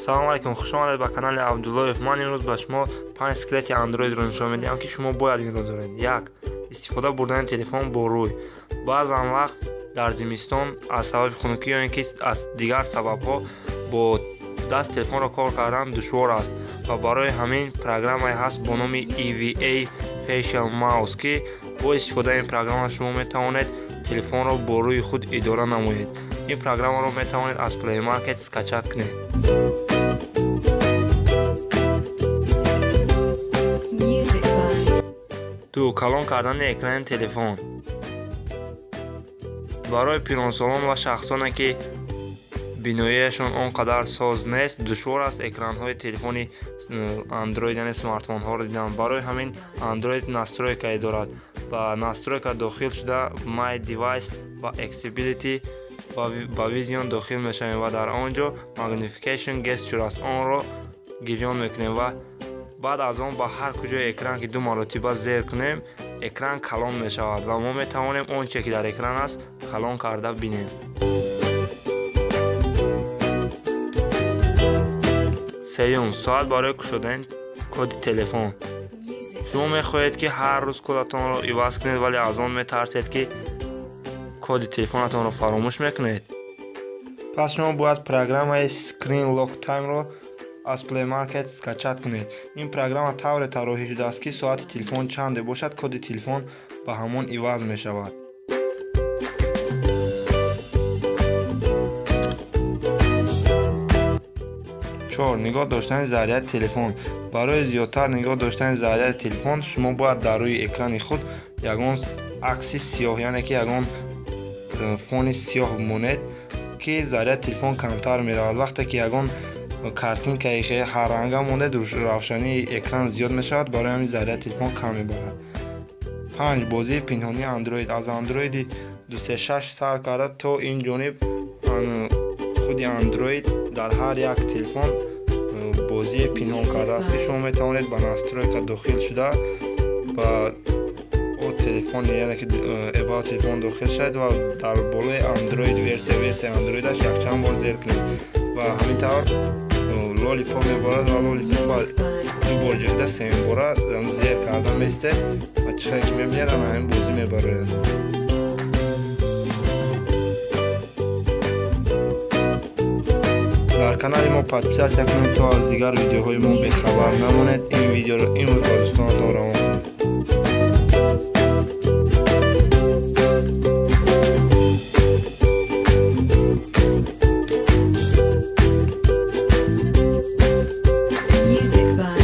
Салом алейкум, хуш омадед ба канали Абдуллоев. Ман имрӯз ба шумо панҷ секрети андроидро нишон медиҳам, ки шумо бояд инро донед. Як: истифода бурдани телефон бо рӯй. Баъзан вақт дар зимистон аз сабаби хунукӣ ё ин ки аз дигар сабабҳо бо даст телефонро кор кардан душвор аст ва барои ҳамин программае ҳаст бо номи EVA Facial Mouse, ки бо истифодаи ин программа шумо метавонед телефонро бо рӯи худ идора намоед. Ин программаро метавонед аз Play Market скачать кунед. Music by Ду: калон кардани экрани телефон. Барои пиронсолон ва шахсоне, ки биноияшон он қадар соз нест, душвор аст экранҳои телефони андроид, яъне смартфонҳоро дидан. Барои ҳамин андроид настройкае дорад. Ба настройка дохил шуда, My Device ва Accessibility ба Vision дохил мешавем ва дар он ҷо Magnification Gesture аст, онро гирён мекунем ва баъд аз он ба ҳар куҷои экран ки ду маротиба зер кунем, экран калон мешавад ва мо метавонем он чизе, ки дар экран аст, калон карда бинем. Сеюм: соат барои кушодани коди телефон. Music Шумо мехоҳед, ки ҳар рӯз кодатонро иваз кунед, вале аз он метарсед, ки коди телефонатонро фаромӯш мекунед. Пас шумо бояд программаи Screen Lock Time-ро аз Play Market скачать кунед. Ин программа тавре тарроҳӣ шудааст, ки соати телефон чанде бошад, коди телефон ба ҳамон иваз мешавад. Чор: нигоҳ доштани заряди телефон. Барои зиёдтар нигоҳ доштани заряди телефон шумо бояд дар рӯи экрани худ ягон акси сиёҳ, яъне ки ягон фони сиёҳ монед, ки заряди телефон камтар меравад. Вақте ки ягон картинкаи ҳарранга монед, равшании экран зиёд мешавад, барои ҳамин заряди телефон кам мебарад. Панҷ: бозии пинҳонии андроид. Аз андроиди 2.6 сар карда то ин ҷониб худи андроид дар ҳар як телефон бозие пинҳон кардааст, ки шумо метавонед ба настройка дохил шуда, ба телефон, яъне ки About телефон дохил шавед ва дар болои андроид версия, версияи андроидаш якчанд бор зер кунед ва ҳамин тавр лолипоп меборад ва лолипоп ду бор ҷиҳда, сеюмбора зер карда местед ва чӣ хеле ки мебинед, ана ҳамин бозӣ мебарояд. Дар канали мо подписаться кунед, то аз дигар видеоҳои мо бехабар намонед. Ин видеоро имрӯз ба дӯстонатон равон кунед. Music by